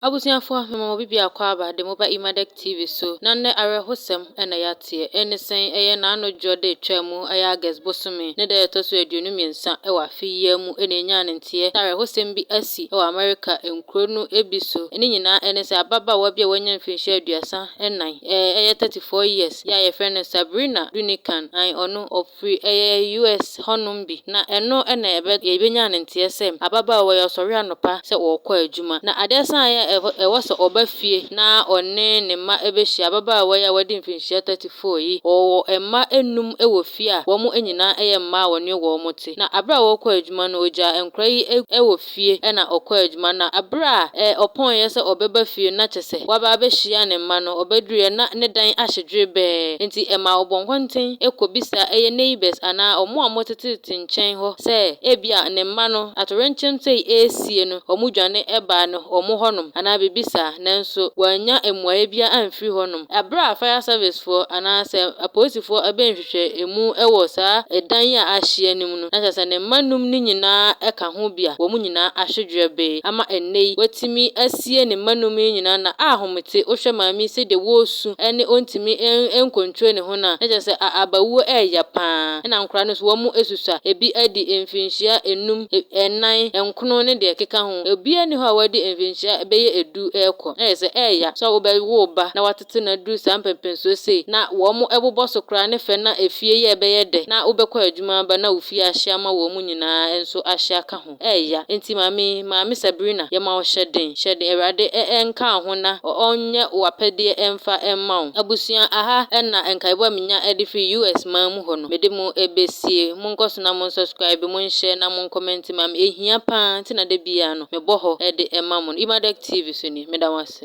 Abusuafoɔ, mema mo obi biako aba de mo ba Imadek TV so, na nnɛ awerɛhosɛm na yɛateɛ. Ɛne sɛn? Ɛyɛ n'ano dwoɔ da ɛtwaa mu, ɛyɛ August bosome ne da a ɛtɔ so 23 wɔ afe yi ara mu na ɛnyaa ne nteɛ sɛ awerɛhosɛm bi asi wɔ Amerika nkuro no bi so. Ne nyinaa ɛne sɛ ababaawa bi a wanya mfinhyia 34, ɛyɛ 34 years, yɛ a yɛfrɛ no Sabrina Dunican, an ɔno ɔfiri ɛyɛ US hɔnom bi, na ɛno na ɛbɛ yɛbɛnya ne nteɛ sɛ ababaawa yi ɔsɔre anɔpa sɛ ɔrekɔ adwuma, na adeɛ san a ɛwɔ sɛ ɔba fie na ɔne ne mma bɛhyia. Ababaawa yi a wadi mfinhyia 34 yi, ɔwɔ mma enum wɔ fie a wɔn nyinaa yɛ mmaa a wɔne wɔn te. Na abere a wɔrekɔ adwuma no, ogyaa nkora yi wɔ fie na ɔkɔ adwuma. Na abere a ɔpɔnyɛ sɛ ɔbɛba fie na kyɛ sɛ waba abɛhyia ne mma no, ɔbɛduruiɛ na ne dan ahye dwerebɛɛ. Nti ɛma ɔbɔ nkɔnten kɔbisa ɛyɛ neighbors anaa ɔmo a wɔtetete nkyɛn hɔ sɛ ebia ne mma no atorenkyɛm sɛ ɛresie no, wɔn dwane baa no wɔn hɔnom anaa biribi saa, nanso wɔanya mmuaeɛ biara amfiri hɔnom. Abere a fire service foɔ anaasɛ apolisifoɔ ɛbɛnhwehwɛ emu wɔ saa ɛdan yi a ahyeɛ no mu no, na kyerɛ sɛ ne mma num no nyinaa ka ho bi a wɔn nyinaa ahye dwerebɛɛ, ama ɛnnɛ yi watumi asie ne mma num yi nyinaa. Na ahomete, wohwɛ maame yi sɛdeɛ wɔresu ne ɔntumi ncontrol ne ho no a, na kyerɛ sɛ abawuo ɛɛya paa. Ɛna nkwadaa no nso wɔn susua, ebi adi mfinhyia 5, 4, 9 ne deɛ ɛkeka ho. Obiara ni hɔ a wadi mfinhyia bɛyɛ 10 ɛrekɔ. Ɛyɛ sɛ ɛɛya sɛ wobɛwo wo ba na watete no aduru saa mpɛmpɛnsoɔ sei na wɔn bobɔ so koraa ne fɛ na efie yi a ɛbɛyɛ dɛ, na wobɛkɔ adwuma aba na wo fie ahye ama wɔn nyinaa nso ahye aka ho. Ɛɛya. Nti maame, Maame Sabrina, yɛma wo hyɛ den, hyɛ den. Awurade ɛnka ho na ɔnyɛ w'apɛdeɛ ɛmfa ɛmma wo. Abusua, aha ɛna nkaebɔ a menya ɛde firi US man mu hɔ no, mede mo ɛbɛsie. Monkɔ so na mo subscribe, mo nhyɛ na mo ncomment ma me. Ehia paa nti na da biara no mebɔ hɔ ɛde ɛma mo no. Imadek TV so ni. Meda mo ase.